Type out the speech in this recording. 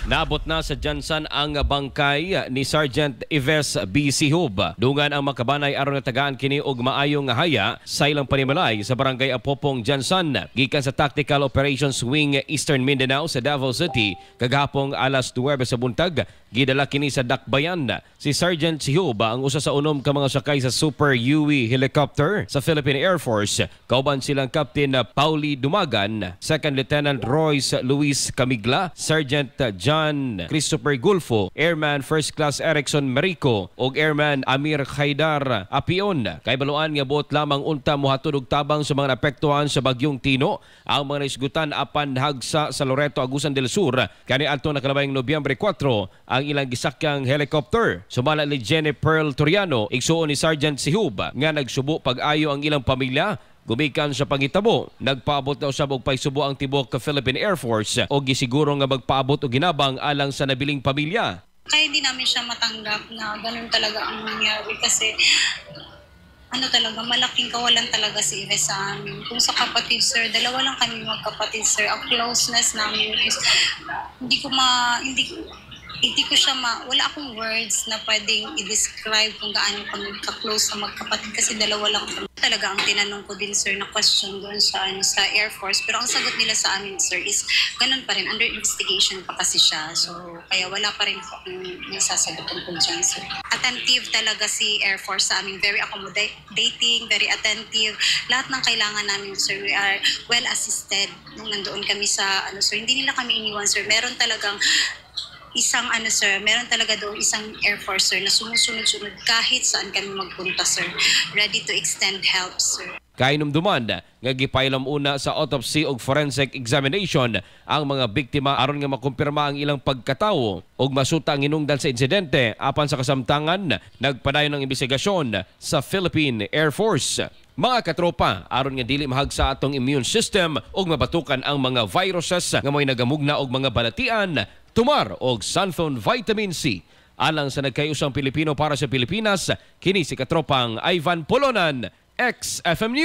Naabot na sa GenSan ang bangkay ni Sergeant Yves B. Sihub. Dungan ang makabanay aron natagaan kini og maayong haya sa ilang panimalay sa Barangay Apopong, GenSan. Gikan sa Tactical Operations Wing Eastern Mindanao sa Davao City, kagahapong alas 9 sa buntag, gidala kini sa Dakbayan. Si Sergeant Sihub ang usa sa 6 ka mga sakay sa Super Huey helicopter sa Philippine Air Force. Kauban silang Captain Pauli Dumagan, Second Lieutenant Royce Luis Camigla, Sergeant John Christopher Gulfo, Airman First Class Erickson Marico ug Airman Amir Khaidar Apion. Kaibaluan nga buot lamang unta mohatod og tabang sa mga naapektuhan sa bagyong Tino ang mga naisgutan apan hagsa sa Loreto, Agusan del Sur kaniadto nakalabayng Nobyembre 4 ang ilang gisakyang helicopter. Sumala ni Jenny Pearl Toriano, igsuon ni Sergeant Sihub, nga nagsubo pag-ayo ang ilang pamilya gumikan sa pangitabo. Nagpaabot na usab og paysubo ang tibuok Philippine Air Force o gisiguro nga magpaabot og ginabang alang sa nabiling pamilya. Kaya hindi namin siya matanggap na ganun talaga ang nangyari kasi ano talaga, malaking kawalan talaga si Yves sa amin. Kung sa kapatid, sir, dalawa lang kami magkapatid, sir. Ang closeness namin is, hindi ko ma, hindi, hindi ko siya ma, wala akong words na pwedeng i-describe kung gaano kami ka-close sa magkapatid kasi dalawa lang kami. Talaga ang tinanong ko din, sir, na question doon sa, ano, sa Air Force. Pero ang sagot nila sa amin, sir, is ganun pa rin. Under investigation pa kasi siya. So, kaya wala pa rin po akong nasasagot tungkol dyan, sir. Attentive talaga si Air Force sa amin. Very accommodating, very attentive. Lahat ng kailangan namin, sir, we are well assisted nung nandoon kami sa, ano, sir. Hindi nila kami iniwan, sir. Meron talagang isang ano, sir, meron talaga doon isang Air Force, sir, na sumusunod-sunod kahit saan kami magpunta, sir. Ready to extend help, sir. Kahinumduman nga gipailam una sa autopsy ug forensic examination ang mga biktima aron nga makumpirma ang ilang pagkatawo ug masuta ang hinungdan sa insidente, apan sa kasamtangan nagpadayon ang investigasyon sa Philippine Air Force. Mga katropa, aron nga dili mahagsa atong immune system ug mabatukan ang mga viruses nga mo'y nagamugna og mga balatian, tumar og Xanthone Vitamin C. Alang sa nagkayusang Pilipino para sa Pilipinas, kini si katropang Ivan Polonan, XFM News.